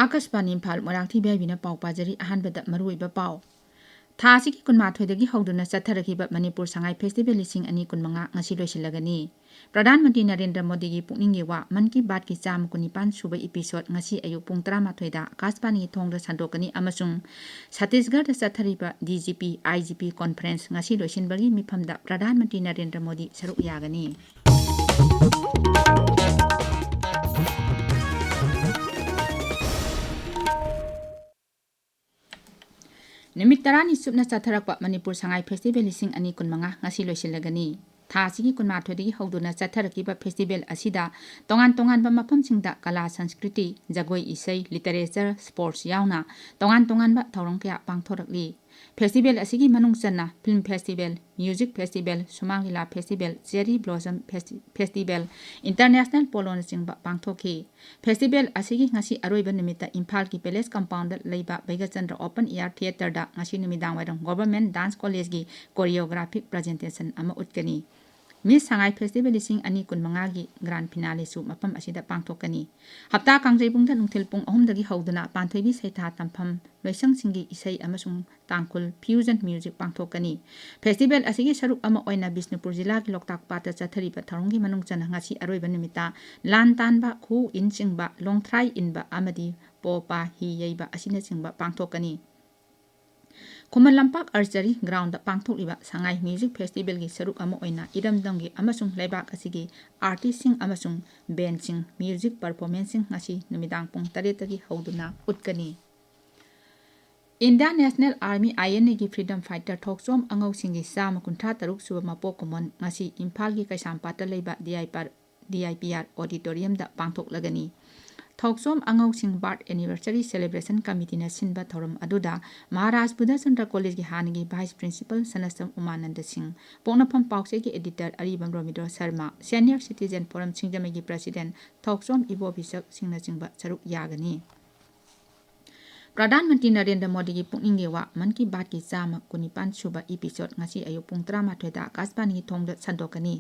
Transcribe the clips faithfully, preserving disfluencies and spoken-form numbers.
ꯑꯥꯀꯥꯁꯕꯥꯅꯤ Imphal, ꯃꯣꯏꯔꯥꯡꯊꯤ B ꯑꯥꯏ ꯕꯤꯅ ꯄꯥꯎ ꯄꯥꯖꯔꯤ꯫ ꯑꯍꯥꯟꯕꯗ ꯃꯔꯨꯑꯣꯏꯕ ꯄꯥꯎ꯫ ꯊꯥ ꯑꯁꯤꯒꯤ ꯀꯨꯟꯃꯥꯊꯣꯏꯗꯒꯤ ꯍꯧꯗꯨꯅ ꯆꯠꯊꯔꯛꯈꯤꯕ ꯃꯅꯤꯄꯨꯔ ꯁꯉꯥꯏ ꯐꯦꯁꯇꯤꯚꯦꯜ ꯂꯤꯁꯤꯡ ꯑꯅꯤ ꯀꯨꯟꯃꯉꯥ ꯉꯁꯤ ꯂꯣꯏꯁꯤꯜꯂꯒꯅꯤ꯫ ꯄ꯭ꯔꯙꯥꯟ ꯃꯟꯇ꯭ꯔꯤ ꯅꯔꯦꯟꯗ꯭ꯔ ꯃꯣꯗꯤꯒꯤ ꯄꯨꯛꯅꯤꯡꯒꯤ ꯋꯥ ꯃꯟ ꯀꯤ ꯕꯥꯠꯀꯤ ꯆꯥꯝꯃ ꯀꯨꯟꯅꯤꯄꯥꯟ ꯁꯨꯕ ꯏꯄꯤꯁꯣꯗ ꯉꯁꯤ ꯑꯌꯨꯛ ꯄꯨꯡ ꯇꯔꯥꯃꯥꯊꯣꯏꯗ ꯑꯥꯀꯥꯁꯕꯥꯅꯤꯒꯤ ꯊꯣꯡꯗ ꯁꯟꯗꯣꯛꯀꯅꯤ ꯑꯃꯁꯨꯡ ꯁꯠꯇꯤꯁꯒꯔꯗ ꯆꯠꯊꯔꯤꯕ D G P, I G P conference ꯉꯁꯤ ꯂꯣꯏꯁꯤꯟꯕꯒꯤ ꯃꯤꯐꯝꯗ ꯄ꯭ꯔꯙꯥꯟ ꯃꯟꯇ꯭ꯔꯤ ꯅꯔꯦꯟꯗ꯭ꯔ ꯃꯣꯗꯤ ꯁꯔꯨꯛ ꯌꯥꯒꯅꯤ꯫ ꯅꯨꯃꯤꯠ ꯇꯔꯥꯅꯤ ꯆꯨꯞꯅ ꯆꯠꯊꯔꯛꯄ ꯃꯅꯤꯄꯨꯔ ꯁꯉꯥꯏ ꯐꯦꯁꯇꯤꯚꯦꯜ ꯂꯤꯁꯤꯡ ꯑꯅꯤ ꯀꯨꯟꯃꯉꯥ ꯉꯁꯤ ꯂꯣꯏꯁꯤꯜꯂꯒꯅꯤ꯫ ꯊꯥ ꯑꯁꯤꯒꯤ ꯀꯨꯟꯃꯥꯊꯣꯏꯗꯒꯤ ꯍꯧꯗꯨꯅ ꯆꯠꯊꯔꯛꯈꯤꯕ ꯐꯦꯁꯇꯤꯚꯦꯜ ꯑꯁꯤꯗ ꯇꯣꯉꯥꯟ ꯇꯣꯉꯥꯟꯕ ꯃꯐꯝꯁꯤꯡꯗ ꯀꯂꯥ, ꯁꯪꯁꯀ꯭ꯔꯤꯇꯤ, ꯖꯒꯣꯏ, ꯏꯁꯩ, ꯂꯤꯇꯔꯦꯆꯔ, ꯁ꯭ꯄꯣꯔꯠꯁ ꯌꯥꯎꯅ ꯇꯣꯉꯥꯟ ꯇꯣꯉꯥꯟꯕ ꯊꯧꯔꯝ ꯀꯌꯥ ꯄꯥꯡꯊꯣꯔꯛꯂꯤ꯫ ꯐꯦꯁꯇꯤꯚꯦꯜ ꯑꯁꯤꯒꯤ ꯃꯅꯨꯡ ꯆꯟꯅ film festival, music festival, Sumang Leela festival, cherry blossom ꯐꯦꯁꯇꯤ-, ꯐꯦꯁꯇꯤꯚꯦꯜ, ꯏꯟꯇꯔꯅꯦꯁꯅꯦꯜ ꯄꯣꯂꯣꯅꯆꯤꯡꯕ ꯄꯥꯡꯊꯣꯛꯈꯤ꯫ ꯐꯦꯁꯇꯤꯚꯦꯜ ꯑꯁꯤꯒꯤ ꯉꯁꯤ ꯑꯔꯣꯏꯕ ꯅꯨꯃꯤꯠꯇ ꯏꯝꯐꯥꯜꯒꯤ ꯄꯦꯂꯦꯁ ꯀꯝꯄꯥꯎꯟꯗ ꯂꯩꯕ ꯚꯩꯒꯆꯟꯗ꯭ꯔ ꯑꯣꯄꯟ ꯏꯌꯥꯔ ꯊꯤꯌꯦꯇꯔꯗ ꯉꯁꯤ ꯅꯨꯃꯤꯗꯥꯡꯋꯥꯏꯔꯝ ꯒꯣꯚꯔꯟꯃꯦꯟꯠ ꯗꯥꯟꯁ ꯀꯣꯂꯦꯖꯀꯤ ꯀꯣꯔꯤꯌꯣꯒ꯭ꯔꯥꯐꯤꯛ ꯄ꯭ꯔꯖꯦꯟꯇꯦꯁꯟ ꯑꯃ ꯎꯠꯀꯅꯤ꯫ ꯃꯤꯁ ꯁꯉꯥꯏ ꯐꯦꯁꯇꯤꯚꯦꯜ ꯂꯤꯁꯤꯡ ꯑꯅꯤ ꯀꯨꯟꯃꯉꯥꯒꯤ ꯒ꯭ꯔꯥꯟ ꯐꯤꯅꯥꯂꯦꯁꯨ ꯃꯐꯝ ꯑꯁꯤꯗ ꯄꯥꯡꯊꯣꯛꯀꯅꯤ꯫ ꯍꯞꯇꯥ ꯀꯥꯡꯖꯩꯕꯨꯡꯗ ꯅꯨꯡꯊꯤꯜ ꯄꯨꯡ ꯑꯍꯨꯝꯗꯒꯤ ꯍꯧꯗꯨꯅ ꯄꯥꯟꯊꯣꯏꯕꯤ ꯁꯩꯊꯥ ꯇꯝꯐꯝ, ꯂꯣꯏꯁꯪꯁꯤꯡꯒꯤ ꯏꯁꯩ ꯑꯃꯁꯨꯡ ꯇꯥꯡꯈꯨꯜ ꯐ꯭ꯌꯨꯖꯟ ꯃ꯭ꯌꯨꯖꯤꯛ ꯄꯥꯡꯊꯣꯛꯀꯅꯤ꯫ ꯐꯦꯁꯇꯤꯚꯦꯜ ꯑꯁꯤꯒꯤ ꯁꯔꯨꯛ ꯑꯃ ꯑꯣꯏꯅ ꯕꯤꯁꯅꯨꯄꯨꯔ ꯖꯤꯂꯥꯒꯤ ꯂꯣꯛꯇꯥꯛ ꯄꯥꯠꯇ ꯆꯠꯊꯔꯤꯕ ꯊꯧꯔꯝꯒꯤ ꯃꯅꯨꯡ ꯆꯟꯅ ꯉꯁꯤ ꯑꯔꯣꯏꯕ ꯅꯨꯃꯤꯠꯇ ꯂꯥꯟ ꯇꯥꯟꯕ, ꯈꯨꯎ ꯏꯟ ꯆꯤꯡꯕ, ꯂꯣꯡꯊ꯭ꯔꯥꯏ ꯏꯟꯕ ꯑꯃꯗꯤ ꯄꯣꯄꯥ ꯍꯤ ꯌꯩꯕ ꯑꯁꯤꯅꯆꯤꯡꯕ ꯄꯥꯡꯊꯣꯛꯀꯅꯤ꯫ ꯈꯨꯃꯟ ꯂꯝꯄꯥꯛ ꯑꯥꯔꯆꯔꯤ ꯒ꯭ꯔꯥꯎꯟꯗ ꯄꯥꯡꯊꯣꯛꯂꯤꯕ ꯁꯉꯥꯏ ꯃ꯭ꯌꯨꯖꯤꯛ ꯐꯦꯁꯇꯤꯚꯦꯜꯒꯤ ꯁꯔꯨꯛ ꯑꯃ ꯑꯣꯏꯅ ꯏꯔꯝꯗꯝꯒꯤ ꯑꯃꯁꯨꯡ ꯂꯩꯕꯥꯛ ꯑꯁꯤꯒꯤ ꯑꯥꯔꯇꯤꯁꯁꯤꯡ ꯑꯃꯁꯨꯡ ꯕꯦꯟꯁꯤꯡ ꯃ꯭ꯌꯨꯖꯤꯛ ꯄꯔꯐꯣꯔꯃꯦꯟꯁꯁꯤꯡ ꯉꯁꯤ ꯅꯨꯃꯤꯗꯥꯡ ꯄꯨꯡ ꯇꯔꯦꯠꯇꯒꯤ ꯍꯧꯗꯨꯅ ꯎꯠꯀꯅꯤ꯫ Indian national army, I N ꯑꯦꯒꯤ ꯐ꯭ꯔꯤꯗꯝ ꯐꯥꯏꯇꯔ ꯊꯣꯛꯆꯣꯝ ꯑꯉꯧꯁꯤꯡꯒꯤ ꯆꯥꯝꯃ ꯀꯨꯟꯊ꯭ꯔꯥ ꯇꯔꯨꯛ ꯁꯨꯕ ꯃꯄꯣꯛ ꯀꯨꯝꯑꯣꯟ ꯉꯁꯤ ꯏꯝꯐꯥꯜꯒꯤ ꯀꯩꯁꯥꯝꯄꯥꯠꯇ ꯂꯩꯕ D I P R, D I P R ꯑꯣꯗꯤꯇꯣꯔꯤꯌꯝꯗ ꯄꯥꯡꯊꯣꯛꯂꯒꯅꯤ꯫ ꯊꯣꯛꯆꯣꯝ ꯑꯉꯧꯁꯤꯡ ꯕꯥꯔꯠ ꯑꯦꯅꯤꯚꯔꯁꯔꯤ ꯁꯦꯂꯦꯕ꯭ꯔꯦꯁꯟ ꯀꯃꯤꯇꯤꯅ ꯁꯤꯟꯕ ꯊꯧꯔꯝ ꯑꯗꯨꯗ ꯃꯍꯥꯔꯥꯖ ꯕꯨꯙꯆꯟꯗ꯭ꯔ ꯀꯣꯂꯦꯖꯀꯤ ꯍꯥꯟꯅꯒꯤ ꯚꯥꯏꯁ ꯄ꯭ꯔꯤꯟꯁꯤꯄꯜ ꯁꯅꯁꯝ ꯎꯃꯥꯅꯟꯗ ꯁꯤꯡ, ꯄꯣꯛꯅꯐꯝ ꯄꯥꯎꯆꯦꯒꯤ editor Aribam Romido Sharma, senior citizen forum ꯁꯤꯡꯖꯃꯩꯒꯤ ꯄ꯭ꯔꯁꯤꯗꯦꯟ ꯊꯣꯛꯆꯣꯝ ꯏꯕꯣꯕꯤꯁꯛꯁꯤꯡꯅꯆꯤꯡꯕ ꯁꯔꯨꯛ ꯌꯥꯒꯅꯤ꯫ ꯄ꯭ꯔꯙꯥꯟ ꯃꯟꯇ꯭ꯔꯤ ꯅꯔꯦꯟꯗ꯭ꯔ ꯃꯣꯗꯤꯒꯤ ꯄꯨꯛꯅꯤꯡꯒꯤ ꯋꯥ ꯃꯟ ꯀꯤ ꯕꯥꯠꯀꯤ ꯆꯥꯝꯃ ꯀꯨꯟꯅꯤꯄꯥꯟ ꯁꯨꯕ ꯏꯄꯤꯁꯣꯗ ꯉꯁꯤ ꯑꯌꯨꯛ ꯄꯨꯡ ꯇꯔꯥꯃꯥꯊꯣꯏꯗ ꯑꯥꯀꯥꯁꯕꯥꯅꯤꯒꯤ ꯊꯣꯡꯗ ꯁꯟꯗꯣꯛꯀꯅꯤ꯫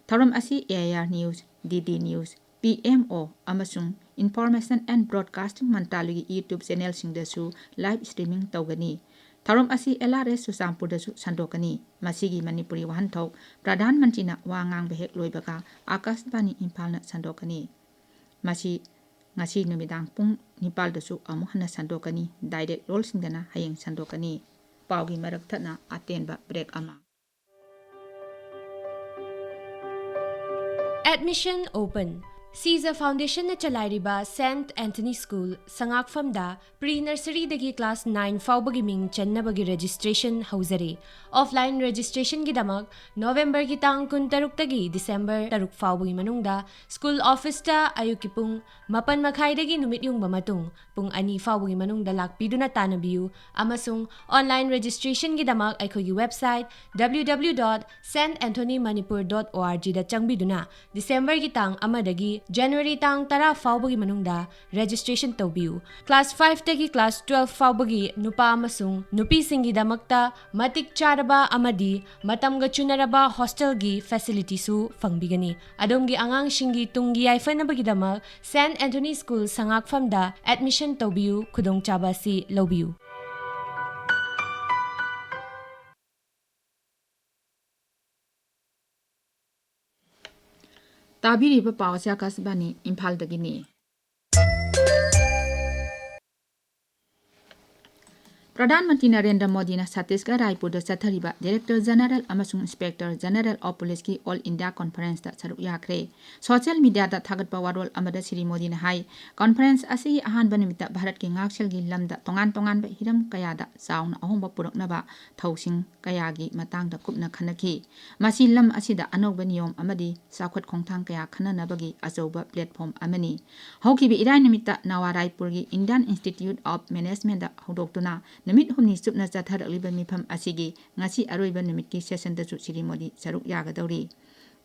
ꯊꯧꯔꯝ ꯑꯁꯤ A I R news, D D news, P M O ꯑꯃꯁꯨꯡ Information and Broadcasting ꯃꯟꯇ꯭ꯔꯥꯂꯌꯒꯤ YouTube ꯆꯦꯅꯦꯜꯁꯤꯡꯗꯁꯨ ꯂꯥꯏꯚ ꯁ꯭ꯇ꯭ꯔꯤꯃꯤꯡ ꯇꯧꯒꯅꯤ꯫ ꯊꯧꯔꯝ ꯑꯁꯤ ꯑꯦꯜ ꯑꯥꯔ ꯑꯦꯁ ꯆꯨꯔꯆꯥꯟꯄꯨꯔꯗꯁꯨ ꯁꯟꯗꯣꯛꯀꯅꯤ꯫ ꯃꯁꯤꯒꯤ ꯃꯅꯤꯄꯨꯔꯤ ꯋꯥꯍꯟꯊꯣꯛ ꯄ꯭ꯔꯙꯥꯟ ꯃꯟꯇ꯭ꯔꯤꯅ ꯋꯥ ꯉꯥꯡꯕ ꯍꯦꯛ ꯂꯣꯏꯕꯒ ꯑꯥꯀꯥꯁꯕꯥꯅꯤ ꯏꯝꯐꯥꯜꯅ ꯁꯟꯗꯣꯛꯀꯅꯤ꯫ ꯃꯁꯤ ꯉꯁꯤ ꯅꯨꯃꯤꯗꯥꯡ ꯄꯨꯡ ꯅꯤꯄꯥꯜꯗꯁꯨ ꯑꯃꯨꯛ ꯍꯟꯅ ꯁꯟꯗꯣꯛꯀꯅꯤ꯫ ꯗꯥꯏꯔꯦꯛ ꯂꯣꯜꯁꯤꯡꯗꯅ ꯍꯌꯦꯡ ꯁꯟꯗꯣꯛꯀꯅꯤ꯫ ꯄꯥꯎꯒꯤ ꯃꯔꯛ ꯊꯠꯅ ꯑꯇꯦꯟꯕ ꯕ꯭ꯔꯦꯛ ꯑꯃ꯫ Admission open. ꯁꯤꯖ ꯐꯥꯎꯟꯗꯦꯁꯟꯅ ꯆꯂꯥꯏꯔꯤꯕ ꯁꯦꯟꯠ ꯑꯦꯟꯊꯣꯅꯤ ꯁ꯭ꯀꯨꯜ ꯁꯉꯥꯛꯐꯝꯗ ꯄ꯭ꯔꯤ ꯅꯔꯁꯔꯤꯗꯒꯤ ꯀ꯭ꯂꯥꯁ ꯅꯥꯏꯟ ꯐꯥꯎꯕꯒꯤ ꯃꯤꯡ ꯆꯟꯅꯕꯒꯤ ꯔꯦꯖꯤꯁꯇ꯭ꯔꯦꯁꯟ ꯍꯧꯖꯔꯦ꯫ ꯑꯣꯐꯂꯥꯏꯟ ꯔꯦꯖꯤꯁꯇ꯭ꯔꯦꯁꯟꯒꯤꯗꯃꯛ ꯅꯣꯕꯦꯝꯕꯔꯒꯤ ꯇꯥꯡ ꯀꯨꯟꯇꯔꯨꯛꯇꯒꯤ ꯗꯤꯁꯦꯝꯕꯔ ꯇꯔꯨꯛ ꯐꯥꯎꯕꯒꯤ ꯃꯅꯨꯡꯗ ꯁ꯭ꯀꯨꯜ ꯑꯣꯐꯤꯁꯇ ꯑꯌꯨꯛꯀꯤ ꯄꯨꯡ ꯃꯥꯄꯟ ꯃꯈꯥꯏꯗꯒꯤ ꯅꯨꯃꯤꯠ ꯌꯨꯡꯕ ꯃꯇꯨꯡ ꯄꯨꯡ ꯑꯅꯤ ꯐꯥꯎꯕꯒꯤ ꯃꯅꯨꯡꯗ ꯂꯥꯛꯄꯤꯗꯨꯅ ꯇꯥꯟꯅꯕꯤꯌꯨ, ꯑꯃꯁꯨꯡ ꯑꯣꯟꯂꯥꯏꯟ ꯔꯦꯖꯤꯁꯇ꯭ꯔꯦꯁꯟꯒꯤꯗꯃꯛ ꯑꯩꯈꯣꯏꯒꯤ website W W W dot saint anthony manipur dot org ꯗ ꯆꯪꯕꯤꯗꯨꯅ ꯗꯤꯁꯦꯝꯕꯔꯒꯤ ꯇꯥꯡ ꯑꯃꯗꯒꯤ ꯖꯅꯋꯥꯔꯤ ꯇꯥꯡ ꯇꯔꯥ ꯐꯥꯎꯕꯒꯤ ꯃꯅꯨꯡꯗ ꯔꯦꯖꯤꯁꯇ꯭ꯔꯦꯁꯟ ꯇꯧꯕꯤꯌꯨ꯫ ꯀ꯭ꯂꯥꯁ ꯐꯥꯏꯚꯇꯒꯤ ꯀ꯭ꯂꯥꯁ ꯇꯨꯋꯦꯜꯐ ꯐꯥꯎꯕꯒꯤ ꯅꯨꯄꯥ ꯑꯃꯁꯨꯡ ꯅꯨꯄꯤꯁꯤꯡꯒꯤꯗꯃꯛꯇ ꯃꯇꯤꯛ ꯆꯥꯔꯕ ꯑꯃꯗꯤ ꯃꯇꯝꯒ ꯆꯨꯅꯔꯕ ꯍꯣꯁꯇꯦꯜꯒꯤ ꯐꯦꯁꯤꯂꯤꯇꯤꯁꯨ ꯐꯪꯕꯤꯒꯅꯤ꯫ ꯑꯗꯣꯝꯒꯤ ꯑꯉꯥꯡꯁꯤꯡꯒꯤ ꯇꯨꯡꯒꯤ ꯌꯥꯏꯐꯅꯕꯒꯤꯗꯃꯛ ꯁꯦꯟꯠ ꯑꯦꯟꯊꯣꯅꯤ ꯁ꯭ꯀꯨꯜ ꯁꯉꯥꯛꯐꯝꯗ ꯑꯦꯗꯃꯤꯁꯟ ꯇꯧꯕꯤꯌꯨ, ꯈꯨꯗꯣꯡꯆꯥꯕ ꯑꯁꯤ ꯂꯧꯕꯤꯌꯨ꯫ ꯇꯥꯕꯤꯔꯤꯕ ꯄꯥꯎ ꯑꯁꯤ ꯑꯥꯀꯥꯁꯕꯥꯅꯤ ꯏꯝꯐꯥꯜꯗꯒꯤꯅꯤ꯫ ꯄ꯭ꯔꯙꯥꯟ ꯃꯟꯇ꯭ꯔꯤ ꯅꯔꯦꯟꯗ꯭ꯔ ꯃꯣꯗꯤꯅ ꯁꯠꯇꯤꯁꯒꯔ ꯔꯥꯏꯄꯨꯔꯗ ꯆꯠꯊꯔꯤꯕ ꯗꯤꯔꯦꯛꯇꯔ ꯖꯦꯅꯔꯦꯜ ꯑꯃꯁꯨꯡ ꯏꯟꯁꯄꯦꯛꯇꯔ ꯖꯦꯅꯔꯦꯜ ꯑꯣꯐ ꯄꯨꯂꯤꯁꯀꯤ ꯑꯣꯜ ꯏꯟꯗꯤꯌꯥ ꯀꯣꯟꯐꯔꯦꯟꯁꯇ ꯁꯔꯨꯛ ꯌꯥꯈ꯭ꯔꯦ꯫ ꯁꯣꯁꯤꯌꯦꯜ ꯃꯤꯗꯤꯌꯥꯗ ꯊꯥꯒꯠꯄ ꯋꯥꯔꯣꯜ ꯑꯃꯗ ꯁ꯭ꯔꯤ ꯃꯣꯗꯤꯅ ꯍꯥꯏ, ꯀꯣꯟꯐꯔꯦꯟꯁ ꯑꯁꯤꯒꯤ ꯑꯍꯥꯟꯕ ꯅꯨꯃꯤꯠꯇ ꯚꯥꯔꯠꯀꯤ ꯉꯥꯛꯁꯦꯜꯒꯤ ꯂꯝꯗ ꯇꯣꯉꯥꯟ ꯇꯣꯉꯥꯟꯕ ꯍꯤꯔꯝ ꯀꯌꯥꯗ ꯆꯥꯎꯅ ꯑꯍꯣꯡꯕ ꯄꯨꯔꯛꯅꯕ ꯊꯧꯁꯤꯡ ꯀꯌꯥꯒꯤ ꯃꯇꯥꯡꯗ ꯀꯨꯞꯅ ꯈꯟꯅꯈꯤ꯫ ꯃꯁꯤ ꯂꯝ ꯑꯁꯤꯗ ꯑꯅꯧꯕ ꯅꯤꯌꯣꯝ ꯑꯃꯗꯤ ꯆꯥꯎꯈꯠ ꯈꯣꯡꯊꯥꯡ ꯀꯌꯥ ꯈꯟꯅꯅꯕꯒꯤ ꯑꯆꯧꯕ ꯄ꯭ꯂꯦꯠꯐꯣꯝ ꯑꯃꯅꯤ꯫ ꯍꯧꯈꯤꯕ ꯏꯔꯥꯏ ꯅꯨꯃꯤꯠꯇ ꯅꯋꯥ ꯔꯥꯏꯄꯨꯔꯒꯤ Indian Institute of Managementꯗ ꯍꯧꯗꯣꯛꯇꯨꯅ ꯅꯨꯃꯤꯠ ꯍꯨꯝꯅꯤ ꯆꯨꯞꯅ ꯆꯠꯊꯔꯛꯂꯤꯕ ꯃꯤꯐꯝ ꯑꯁꯤꯒꯤ ꯉꯁꯤ ꯑꯔꯣꯏꯕ ꯅꯨꯃꯤꯠꯀꯤ ꯁꯦꯁꯟꯗꯁꯨ ꯁ꯭ꯔꯤ ꯃꯣꯗꯤ ꯁꯔꯨꯛ ꯌꯥꯒꯗꯧꯔꯤ꯫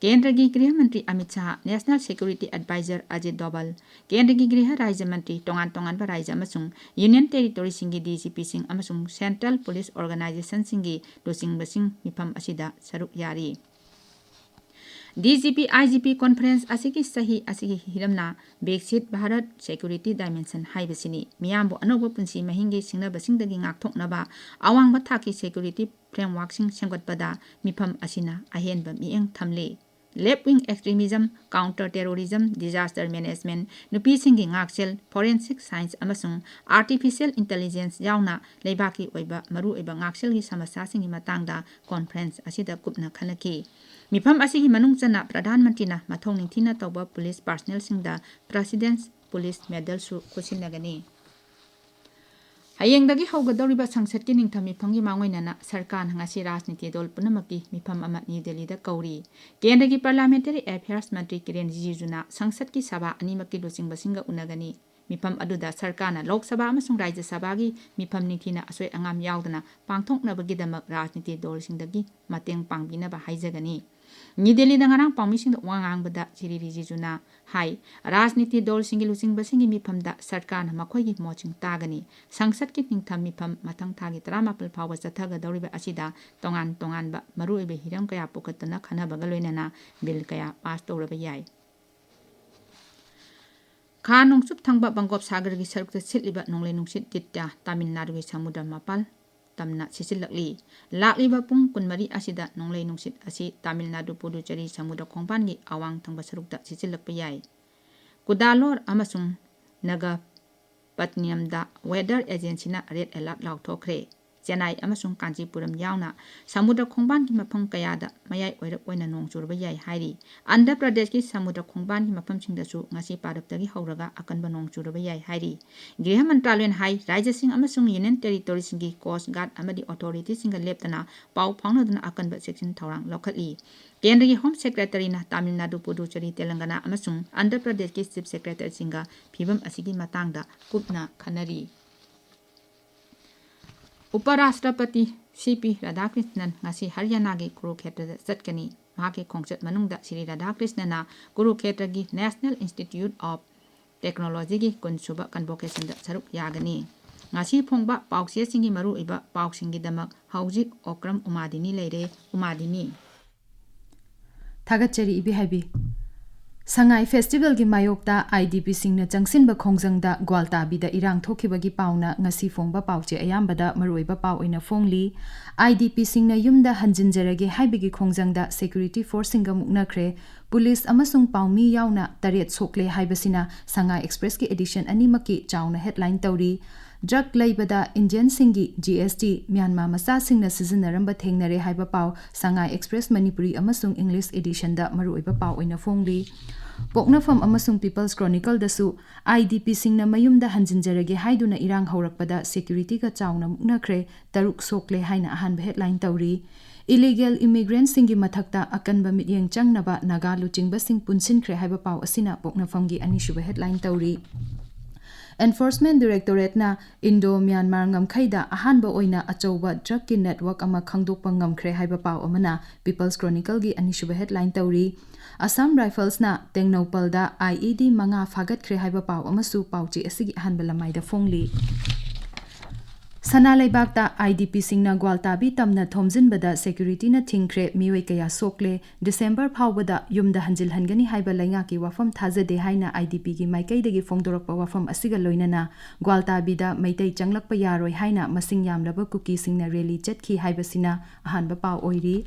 ꯀꯦꯟꯗ꯭ꯔꯒꯤ Griha Mantri Amit Shah, national security advisor Ajit Doval, ꯀꯦꯟꯗ꯭ꯔꯒꯤ ꯒ꯭ꯔꯤꯍ ꯔꯥꯖ꯭ꯌ ꯃꯟꯇ꯭ꯔꯤ, ꯇꯣꯉꯥꯟ ꯇꯣꯉꯥꯟꯕ ꯔꯥꯖ꯭ꯌ ꯑꯃꯁꯨꯡ ꯌꯨꯅꯤꯌꯟ ꯇꯦꯔꯤꯇꯣꯔꯤꯁꯤꯡꯒꯤ DGPꯁꯤꯡ ꯑꯃꯁꯨꯡ ꯁꯦꯟꯇ꯭ꯔꯦꯜ ꯄꯨꯂꯤꯁ ꯑꯣꯔꯒꯅꯥꯏꯖꯦꯁꯟꯁꯤꯡꯒꯤ ꯂꯨꯆꯤꯡꯕꯁꯤꯡ ꯃꯤꯐꯝ ꯑꯁꯤꯗ ꯁꯔꯨꯛ ꯌꯥꯔꯤ꯫ DGP IGP conference ꯑꯁꯤꯒꯤ ꯆꯍꯤ ꯑꯁꯤꯒꯤ ꯍꯤꯔꯝꯅ ꯕꯤꯛꯁꯤꯠ ꯚꯥꯔꯠ ꯁꯦꯀ꯭ꯌꯨꯔꯤꯇꯤ ꯗꯥꯏꯃꯦꯟꯁꯟ ꯍꯥꯏꯕꯁꯤꯅꯤ꯫ ꯃꯤꯌꯥꯝꯕꯨ ꯑꯅꯧꯕ ꯄꯨꯟꯁꯤ ꯃꯍꯤꯡꯒꯤ ꯁꯤꯡꯅꯕꯁꯤꯡꯗꯒꯤ ꯉꯥꯛꯊꯣꯛꯅꯕ ꯑꯋꯥꯡꯕ ꯊꯥꯛꯀꯤ ꯁꯦꯀ꯭ꯌꯨꯔꯤꯇꯤ ꯐ꯭ꯔꯦꯝꯋꯥꯔꯛꯁꯤꯡ ꯁꯦꯝꯒꯠꯄꯗ ꯃꯤꯐꯝ ꯑꯁꯤꯅ ꯑꯍꯦꯟꯕ ꯃꯤꯠꯌꯦꯡ ꯊꯝꯂꯤ꯫ Left wing extremism, counter terrorism, disaster management, ꯅꯨꯄꯤꯁꯤꯡꯒꯤ ꯉꯥꯛꯁꯦꯜ, forensic science ꯑꯃꯁꯨꯡ artificial intelligence ꯌꯥꯎꯅ ꯂꯩꯕꯥꯛꯀꯤ ꯑꯣꯏꯕ ꯃꯔꯨꯑꯣꯏꯕ ꯉꯥꯛꯁꯦꯜꯒꯤ ꯁꯃꯁ꯭ꯌꯥꯁꯤꯡꯒꯤ ꯃꯇꯥꯡꯗ conference ꯑꯁꯤꯗ ꯀꯨꯞꯅ ꯈꯟꯅꯈꯤ꯫ ꯃꯤꯐꯝ ꯑꯁꯤꯒꯤ ꯃꯅꯨꯡ ꯆꯟꯅ ꯄ꯭ꯔꯙꯥꯟ ꯃꯟꯇ꯭ꯔꯤꯅ ꯃꯊꯧ ꯅꯤꯡꯊꯤꯅ ꯇꯧꯕ ꯄꯨꯂꯤꯁ ꯄꯥꯔꯁꯅꯦꯜꯁꯤꯡꯗ President's Police Medalꯁꯨ ꯈꯨꯠꯁꯤꯟꯅꯒꯅꯤ꯫ ꯍꯌꯦꯡꯗꯒꯤ ꯍꯧꯒꯗꯧꯔꯤꯕ ꯁꯪꯁꯠꯀꯤ ꯅꯤꯡꯊꯝ ꯃꯤꯐꯝꯒꯤ ꯃꯥꯡꯑꯣꯏꯅꯅ ꯁꯔꯀꯥꯔꯅ ꯉꯁꯤ ꯔꯥꯖꯅꯤꯇꯤ ꯗꯜ ꯄꯨꯝꯅꯃꯛꯀꯤ ꯃꯤꯐꯝ ꯑꯃ ꯅ꯭ꯌꯨ ꯗꯦꯜꯂꯤꯗ ꯀꯧꯔꯤ꯫ ꯀꯦꯟꯗ꯭ꯔꯒꯤ Parliamentary Affairs ꯃꯟꯇ꯭ꯔꯤ ꯀꯤꯔꯦꯟ ꯔꯤꯖꯤꯖꯨꯅ ꯁꯪꯁꯠꯀꯤ ꯁꯚꯥ ꯑꯅꯤꯃꯛꯀꯤ ꯂꯨꯆꯤꯡꯕꯁꯤꯡꯒ ꯎꯅꯒꯅꯤ꯫ ꯃꯤꯐꯝ ꯑꯗꯨꯗ ꯁꯔꯀꯥꯔꯅ ꯂꯣꯛ ꯁꯚꯥ ꯑꯃꯁꯨꯡ ꯔꯥꯖ꯭ꯌ ꯁꯚꯥꯒꯤ ꯃꯤꯐꯝ ꯅꯤꯡꯊꯤꯅ ꯑꯁꯣꯏ ꯑꯉꯥꯝ ꯌꯥꯎꯗꯅ ꯄꯥꯡꯊꯣꯛꯅꯕꯒꯤꯗꯃꯛ ꯔꯥꯖꯅꯤꯇꯤ ꯗꯜꯁꯤꯡꯗꯒꯤ ꯃꯇꯦꯡ ꯄꯥꯡꯕꯤꯅꯕ ꯍꯥꯏꯖꯒꯅꯤ꯫ ꯅ꯭ꯌꯨ ꯗꯦꯜꯂꯤꯗ ꯉꯔꯥꯡ ꯄꯥꯎꯃꯤꯁꯤꯡꯗ ꯋꯥ ꯉꯥꯡꯕꯗ ꯁ꯭ꯔꯤ ꯔꯤꯖꯤꯖꯨꯅ ꯍꯥꯏ, ꯔꯥꯖꯅꯤꯇꯤ ꯗꯜꯁꯤꯡꯒꯤ ꯂꯨꯆꯤꯡꯕꯁꯤꯡꯒꯤ ꯃꯤꯐꯝꯗ ꯁꯔꯀꯥꯔꯅ ꯃꯈꯣꯏꯒꯤ ꯃꯣꯠꯁꯤꯡ ꯇꯥꯒꯅꯤ꯫ ꯁꯪꯁꯠꯀꯤ ꯅꯤꯡꯊꯝ ꯃꯤꯐꯝ ꯃꯊꯪ ꯊꯥꯒꯤ ꯇꯔꯥꯃꯥꯄꯜ ꯐꯥꯎꯕ ꯆꯠꯊꯒꯗꯧꯔꯤꯕ ꯑꯁꯤꯗ ꯇꯣꯉꯥꯟ ꯇꯣꯉꯥꯟꯕ ꯃꯔꯨꯑꯣꯏꯕ ꯍꯤꯔꯝ ꯀꯌꯥ ꯄꯨꯈꯠꯇꯨꯅ ꯈꯟꯅꯕꯒ ꯂꯣꯏꯅꯅ ꯕꯤꯜ ꯀꯌꯥ ꯄꯥꯁ ꯇꯧꯔꯕ ꯌꯥꯏ꯫ ꯈꯥ ꯅꯣꯡꯆꯨꯞ ꯊꯪꯕ ꯕꯪꯒꯣꯞ ꯁꯥꯒꯔꯒꯤ ꯁꯔꯨꯛꯇ ꯁꯤꯠꯂꯤꯕ ꯅꯣꯡꯂꯩ ꯅꯨꯡꯁꯤꯠ ꯇꯤꯠꯇ ꯇꯥꯃꯤꯜ ꯅꯥꯗꯨꯒꯤ ꯁꯃꯨꯗ꯭ꯔ ꯃꯄꯥꯜ ꯇꯝꯅ ꯁꯤꯠꯆꯤꯜꯂꯛꯂꯤ꯫ ꯂꯥꯛꯂꯤꯕ ꯄꯨꯡ ꯀꯨꯟꯃꯔꯤ ꯑꯁꯤꯗ ꯅꯣꯡꯂꯩ ꯅꯨꯡꯁꯤꯠ ꯑꯁꯤ ꯇꯥꯃꯤꯜ ꯅꯥꯗꯨ ꯄꯨꯗꯨꯆꯦꯔꯤ ꯁꯃꯨꯗ꯭ꯔ ꯈꯣꯡꯕꯥꯟꯒꯤ ꯑꯋꯥꯡ ꯊꯪꯕ ꯁꯔꯨꯛꯇ ꯁꯤꯠꯆꯤꯜꯂꯛꯄ ꯌꯥꯏ꯫ ꯀꯨꯗꯥꯂꯣꯔ ꯑꯃꯁꯨꯡ ꯅꯒꯄꯠꯅꯤꯌꯝꯗ weather agencyꯅ red alert ꯂꯥꯎꯊꯣꯛꯈ꯭ꯔꯦ꯫ ꯆꯦꯟꯅꯥꯏ ꯑꯃꯁꯨꯡ ꯀꯥꯟꯆꯤꯄꯨꯔꯝ ꯌꯥꯎꯅ ꯁꯃꯨꯗ꯭ꯔ ꯈꯣꯡꯕꯥꯟꯒꯤ ꯃꯐꯝ ꯀꯌꯥꯗ ꯃꯌꯥꯏ ꯑꯣꯏꯔꯞ ꯑꯣꯏꯅ ꯅꯣꯡ ꯆꯨꯔꯕ ꯌꯥꯏ ꯍꯥꯏꯔꯤ꯫ ꯑꯟꯙ꯭ꯔ ꯄ꯭ꯔꯗꯦꯁꯀꯤ ꯁꯃꯨꯗ꯭ꯔ ꯈꯣꯡꯕꯥꯟꯒꯤ ꯃꯐꯝꯁꯤꯡꯗꯁꯨ ꯉꯁꯤ ꯄꯥꯔꯞꯇꯒꯤ ꯍꯧꯔꯒ ꯑꯀꯟꯕ ꯅꯣꯡ ꯆꯨꯔꯕ ꯌꯥꯏ ꯍꯥꯏꯔꯤ꯫ ꯒ꯭ꯔꯤꯍ ꯃꯟꯇ꯭ꯔꯥꯂꯌꯅ ꯍꯥꯏ, ꯔꯥꯖ꯭ꯌꯁꯤꯡ ꯑꯃꯁꯨꯡ ꯌꯨꯅꯤꯌꯟ ꯇꯦꯔꯤꯇꯣꯔꯤꯁꯤꯡꯒꯤ ꯀꯣꯁ꯭ꯠ ꯒꯥꯔꯗ ꯑꯃꯗꯤ ꯑꯣꯊꯣꯔꯤꯇꯤꯁꯤꯡꯒ ꯂꯦꯞꯇꯅ ꯄꯥꯎ ꯐꯥꯎꯅꯗꯨꯅ ꯑꯀꯟꯕ ꯆꯦꯛꯁꯤꯟ ꯊꯧꯔꯥꯡ ꯂꯧꯈꯠꯂꯤ꯫ ꯀꯦꯟꯗ꯭ꯔꯒꯤ ꯍꯣꯝ ꯁꯦꯀ꯭ꯔꯦꯇꯔꯤꯅ ꯇꯥꯃꯤꯜ ꯅꯥꯗꯨ, ꯄꯨꯗꯨꯆꯦꯔꯤ, ꯇꯦꯂꯪꯒꯅꯥ ꯑꯃꯁꯨꯡ ꯑꯟꯙ꯭ꯔ ꯄ꯭ꯔꯗꯦꯁꯀꯤ ꯆꯤꯐ ꯁꯦꯀ꯭ꯔꯦꯇꯔꯤꯁꯤꯡꯒ ꯐꯤꯕꯝ ꯑꯁꯤꯒꯤ ꯃꯇꯥꯡꯗ ꯀꯨꯞꯅ ꯈꯟꯅꯔꯤ꯫ ꯎꯄꯔꯥꯁꯇ꯭ꯔꯄꯇꯤ ꯁꯤ ꯄꯤ ꯔꯥꯙꯥꯀ꯭ꯔꯤꯁꯅꯟ ꯉꯁꯤ ꯍꯔꯤꯌꯥꯅꯥꯒꯤ ꯀꯨꯔꯨꯈꯦꯇ꯭ꯔꯗ ꯆꯠꯀꯅꯤ꯫ ꯃꯍꯥꯛꯀꯤ ꯈꯣꯡꯆꯠ ꯃꯅꯨꯡꯗ ꯁ꯭ꯔꯤ ꯔꯥꯙꯥꯀ꯭ꯔꯤꯁꯅꯅ ꯀꯨꯔꯨꯈꯦꯇ꯭ꯔꯒꯤ National Institute of Technologyꯒꯤ ꯀꯨꯟ ꯁꯨꯕ convocationꯗ ꯁꯔꯨꯛ ꯌꯥꯒꯅꯤ꯫ ꯉꯁꯤ ꯐꯣꯡꯕ ꯄꯥꯎꯆꯦꯁꯤꯡꯒꯤ ꯃꯔꯨꯑꯣꯏꯕ ꯄꯥꯎꯁꯤꯡꯒꯤꯗꯃꯛ ꯍꯧꯖꯤꯛ ꯑꯣꯀ꯭ꯔꯝ ꯎꯃꯥꯗꯤꯅꯤ ꯂꯩꯔꯦ꯫ ꯎꯃꯥꯗꯤꯅꯤ꯫ ꯊꯥꯒꯠꯆꯔꯤ ꯏꯕꯦꯍꯥꯏꯕꯤ꯫ ꯁꯉꯥꯏ ꯐꯦꯁꯇꯤꯚꯦꯜꯒꯤ ꯃꯥꯌꯣꯛꯇ ꯑꯥꯏ ꯗꯤ ꯄꯤꯁꯤꯡꯅ ꯆꯪꯁꯤꯟꯕ ꯈꯣꯡꯖꯪꯗ ꯒ꯭ꯋꯥꯜꯇꯥꯕꯤꯗ ꯏꯔꯥꯡ ꯊꯣꯛꯈꯤꯕꯒꯤ ꯄꯥꯎꯅ ꯉꯁꯤ ꯐꯣꯡꯕ ꯄꯥꯎꯆꯦ ꯑꯌꯥꯝꯕꯗ ꯃꯔꯨꯑꯣꯏꯕ ꯄꯥꯎ ꯑꯣꯏꯅ ꯐꯣꯡꯂꯤ꯫ ꯑꯥꯏ ꯗꯤ ꯄꯤꯁꯤꯡꯅ ꯌꯨꯝꯗ ꯍꯟꯖꯤꯟꯖꯔꯒꯦ ꯍꯥꯏꯕꯒꯤ ꯈꯣꯡꯖꯪꯗ ꯁꯦꯀ꯭ꯌꯨꯔꯤꯇꯤ ꯐꯣꯔꯁꯁꯤꯡꯒ ꯃꯨꯛꯅꯈ꯭ꯔꯦ꯫ ꯄꯨꯂꯤꯁ ꯑꯃꯁꯨꯡ ꯄꯥꯎꯃꯤ ꯌꯥꯎꯅ ꯇꯔꯦꯠ ꯁꯣꯛꯂꯦ ꯍꯥꯏꯕꯁꯤꯅ ꯁꯉꯥꯏ ꯑꯦꯛꯁꯄ꯭ꯔꯦꯁꯀꯤ ꯑꯦꯗꯤꯁꯟ ꯑꯅꯤꯃꯛꯀꯤ ꯆꯥꯎꯅ ꯍꯦꯗꯂꯥꯏꯟ ꯇꯧꯔꯤ꯫ ꯗ꯭ꯔꯒ ꯂꯩꯕꯗ ꯏꯟꯗꯤꯌꯟꯁꯤꯡꯒꯤ ꯖꯤ ꯑꯦꯁ ꯇꯤ ꯃ꯭ꯌꯥꯟꯃꯥꯔ ꯃꯆꯥꯁꯤꯡꯅ ꯁꯤꯖꯤꯟꯅꯔꯝꯕ ꯊꯦꯡꯅꯔꯦ ꯍꯥꯏꯕ ꯄꯥꯎ ꯁꯉꯥꯏ ꯑꯦꯛꯁꯄ꯭ꯔꯦꯁ ꯃꯅꯤꯄꯨꯔꯤ ꯑꯃꯁꯨꯡ ꯏꯪꯂꯤꯁ ꯑꯦꯗꯤꯁꯟꯗ ꯃꯔꯨꯑꯣꯏꯕ ꯄꯥꯎ ꯑꯣꯏꯅ ꯐꯣꯡꯂꯤ꯫ ꯄꯣꯛꯅꯐꯝ ꯑꯃꯁꯨꯡ ꯄꯤꯄꯜꯁ ꯀ꯭ꯔꯣꯅꯤꯀꯜꯗꯁꯨ ꯑꯥꯏ ꯗꯤ ꯄꯤꯁꯤꯡꯅ ꯃꯌꯨꯝꯗ ꯍꯟꯖꯤꯟꯖꯔꯒꯦ ꯍꯥꯏꯗꯨꯅ ꯏꯔꯥꯡ ꯍꯧꯔꯛꯄꯗ ꯁꯦꯀ꯭ꯌꯨꯔꯤꯇꯤꯒ ꯆꯥꯎꯅ ꯃꯨꯛꯅꯈ꯭ꯔꯦ, ꯇꯔꯨꯛ ꯁꯣꯛꯂꯦ ꯍꯥꯏꯅ ꯑꯍꯥꯟꯕ ꯍꯦꯗꯂꯥꯏꯟ ꯇꯧꯔꯤ꯫ ꯏꯂꯤꯒꯦꯜ ꯏꯃꯤꯒ꯭ꯔꯦꯟꯠꯁꯤꯡꯒꯤ ꯃꯊꯛꯇ ꯑꯀꯟꯕ ꯃꯤꯠꯌꯦꯡ ꯆꯪꯅꯕ ꯅꯥꯒꯥ ꯂꯨꯆꯤꯡꯕꯁꯤꯡ ꯄꯨꯟꯁꯤꯟꯈ꯭ꯔꯦ ꯍꯥꯏꯕ ꯄꯥꯎ ꯑꯁꯤꯅ ꯄꯣꯛꯅꯐꯝꯒꯤ ꯑꯅꯤꯁꯨꯕ ꯍꯦꯗꯂꯥꯏꯟ ꯇꯧꯔꯤ꯫ ꯑꯦꯟꯐꯣꯔꯁꯃꯦꯟꯠ ꯗꯤꯔꯦꯛꯇꯣꯔꯦꯠꯅ ꯏꯟꯗꯣ ꯃ꯭ꯌꯥꯟꯃꯥꯔ ꯉꯝꯈꯩꯗ ꯑꯍꯥꯟꯕ ꯑꯣꯏꯅ ꯑꯆꯧꯕ ꯗ꯭ꯔꯒꯀꯤ ꯅꯦꯠꯋꯥꯔꯛ ꯑꯃ ꯈꯪꯗꯣꯛꯄ ꯉꯝꯈ꯭ꯔꯦ ꯍꯥꯏꯕ ꯄꯥꯎ ꯑꯃꯅ ꯄꯤꯄꯜꯁ ꯀ꯭ꯔꯣꯅꯤꯀꯜꯒꯤ ꯑꯅꯤꯁꯨꯕ ꯍꯦꯗꯂꯥꯏꯟ ꯇꯧꯔꯤ꯫ ꯑꯁꯥꯝ ꯔꯥꯏꯐꯜꯁꯅ ꯇꯦꯡꯅꯧꯄꯜꯗ ꯑꯥꯏ ꯏ ꯗꯤ ꯃꯉꯥ ꯐꯥꯒꯠꯈ꯭ꯔꯦ ꯍꯥꯏꯕ ꯄꯥꯎ ꯑꯃꯁꯨ ꯄꯥꯎꯆꯦ ꯑꯁꯤꯒꯤ ꯑꯍꯥꯟꯕ ꯂꯃꯥꯏꯗ ꯐꯣꯡꯂꯤ꯫ ꯁꯅꯥ ꯂꯩꯕꯥꯛꯇ ꯑꯥꯏ ꯗꯤ ꯄꯤꯁꯤꯡꯅ ꯒ꯭ꯋꯥꯜꯇꯥꯕꯤ ꯇꯝꯅ ꯊꯣꯝꯖꯤꯟꯕꯗ ꯁꯦꯀ꯭ꯌꯨꯔꯤꯇꯤꯅ ꯊꯤꯡꯈ꯭ꯔꯦ, ꯃꯤꯑꯣꯏ ꯀꯌꯥ ꯁꯣꯛꯂꯦ꯫ ꯗꯤꯁꯦꯝꯕꯔ ꯐꯥꯎꯕꯗ ꯌꯨꯝꯗ ꯍꯟꯖꯤꯜꯍꯟꯒꯅꯤ ꯍꯥꯏꯕ ꯂꯩꯉꯥꯛꯀꯤ ꯋꯥꯐꯝ ꯊꯥꯖꯗꯦ ꯍꯥꯏꯅ ꯑꯥꯏ ꯗꯤ ꯄꯤꯒꯤ ꯃꯥꯏꯀꯩꯗꯒꯤ ꯐꯣꯡꯗꯣꯔꯛꯄ ꯋꯥꯐꯝ ꯑꯁꯤꯒ ꯂꯣꯏꯅꯅ ꯒ꯭ꯋꯥꯜꯇꯥꯕꯤꯗ ꯃꯩꯇꯩ ꯆꯪꯂꯛꯄ ꯌꯥꯔꯣꯏ ꯍꯥꯏꯅ ꯃꯁꯤꯡ ꯌꯥꯝꯂꯕ ꯀꯨꯀꯤꯁꯤꯡꯅ ꯔꯦꯂꯤ ꯆꯠꯈꯤ ꯍꯥꯏꯕꯁꯤꯅ ꯑꯍꯥꯟꯕ ꯄꯥꯎ ꯑꯣꯏꯔꯤ꯫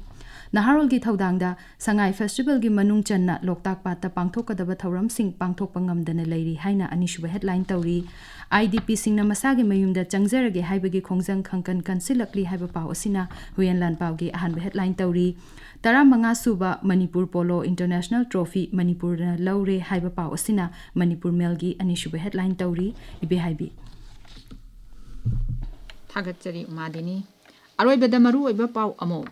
ꯅꯍꯥꯔꯣꯜꯒꯤ ꯊꯧꯗꯥꯡꯗ ꯁꯉꯥꯏ ꯐꯦꯁꯇꯤꯚꯦꯜꯒꯤ ꯃꯅꯨꯡ ꯆꯟꯅ ꯂꯣꯛꯇꯥꯛ ꯄꯥꯠꯇ ꯄꯥꯡꯊꯣꯛꯀꯗꯕ ꯊꯧꯔꯝꯁꯤꯡ ꯄꯥꯡꯊꯣꯛꯄ ꯉꯝꯗꯅ ꯂꯩꯔꯤ ꯍꯥꯏꯅ ꯑꯅꯤꯁꯨꯕ ꯍꯦꯗꯂꯥꯏꯟ ꯇꯧꯔꯤ꯫ ꯑꯥꯏ ꯗꯤ ꯄꯤꯁꯤꯡꯅ ꯃꯁꯥꯒꯤ ꯃꯌꯨꯝꯗ ꯆꯪꯖꯔꯒꯦ ꯍꯥꯏꯕꯒꯤ ꯈꯣꯡꯖꯪ ꯈꯪꯀꯟ ꯀꯟꯁꯤꯜꯂꯛꯂꯤ ꯍꯥꯏꯕ ꯄꯥꯎ ꯑꯁꯤꯅ ꯍꯨꯌꯦꯟ ꯂꯥꯟꯄꯥꯎꯒꯤ ꯑꯍꯥꯟꯕ ꯍꯦꯗꯂꯥꯏꯟ ꯇꯧꯔꯤ꯫ ꯇꯔꯥꯃꯉꯥ ꯁꯨꯕ ꯃꯅꯤꯄꯨꯔ ꯄꯣꯂꯣ ꯏꯟꯇꯔꯅꯦꯁꯅꯦꯜ ꯇ꯭ꯔꯣꯐꯤ ꯃꯅꯤꯄꯨꯔꯅ ꯂꯧꯔꯦ ꯍꯥꯏꯕ ꯄꯥꯎ ꯑꯁꯤꯅ ꯃꯅꯤꯄꯨꯔ ꯃꯦꯜꯒꯤ ꯑꯅꯤꯁꯨꯕ ꯍꯦꯗꯂꯥꯏꯟ ꯇꯧꯔꯤ꯫ ꯏꯕꯦꯍꯥꯏꯕꯤ꯫ ꯊꯥꯒꯠꯆꯔꯤ ꯎꯃꯥꯗꯤꯅꯤ꯫ ꯑꯔꯣꯏꯕꯗ ꯃꯔꯨꯑꯣꯏꯕ ꯄꯥꯎ ꯑꯃꯨꯛ꯫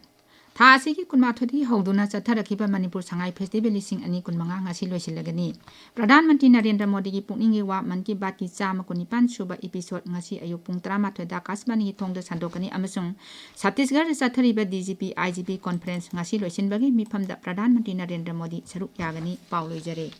ꯊꯥ ꯑꯁꯤꯒꯤ ꯀꯨꯟꯃꯥꯊꯣꯏꯗꯒꯤ ꯍꯧꯗꯨꯅ ꯆꯠꯊꯔꯛꯈꯤꯕ ꯃꯅꯤꯄꯨꯔ ꯁꯉꯥꯏ ꯐꯦꯁꯇꯤꯚꯦꯜ ꯂꯤꯁꯤꯡ ꯑꯅꯤ ꯀꯨꯟꯃꯉꯥ ꯉꯁꯤ ꯂꯣꯏꯁꯤꯜꯂꯒꯅꯤ꯫ ꯄ꯭ꯔꯙꯥꯟ ꯃꯟꯇ꯭ꯔꯤ ꯅꯔꯦꯟꯗ꯭ꯔ ꯃꯣꯗꯤꯒꯤ ꯄꯨꯛꯅꯤꯡꯒꯤ ꯋꯥ ꯃꯟ ꯀꯤ ꯕꯥꯠꯀꯤ ꯆꯥꯝꯃ ꯀꯨꯟꯅꯤꯄꯥꯟ ꯁꯨꯕ ꯏꯄꯤꯁꯣꯗ ꯉꯁꯤ ꯑꯌꯨꯛ ꯄꯨꯡ ꯇꯔꯥꯃꯥꯊꯣꯏꯗ ꯑꯀꯥꯁꯕꯥꯅꯤꯒꯤ ꯊꯣꯡꯗ ꯁꯟꯗꯣꯛꯀꯅꯤ ꯑꯃꯁꯨꯡ ꯁꯠꯇꯤꯁꯒꯔꯗ ꯆꯠꯊꯔꯤꯕ D G P I G P conference ꯉꯁꯤ ꯂꯣꯏꯁꯤꯟꯕꯒꯤ ꯃꯤꯐꯝꯗ ꯄ꯭ꯔꯙꯥꯟ ꯃꯟꯇ꯭ꯔꯤ ꯅꯔꯦꯟꯗ꯭ꯔ ꯃꯣꯗꯤ ꯁꯔꯨꯛ ꯌꯥꯒꯅꯤ꯫ ꯄꯥꯎ ꯂꯣꯏꯖꯔꯦ꯫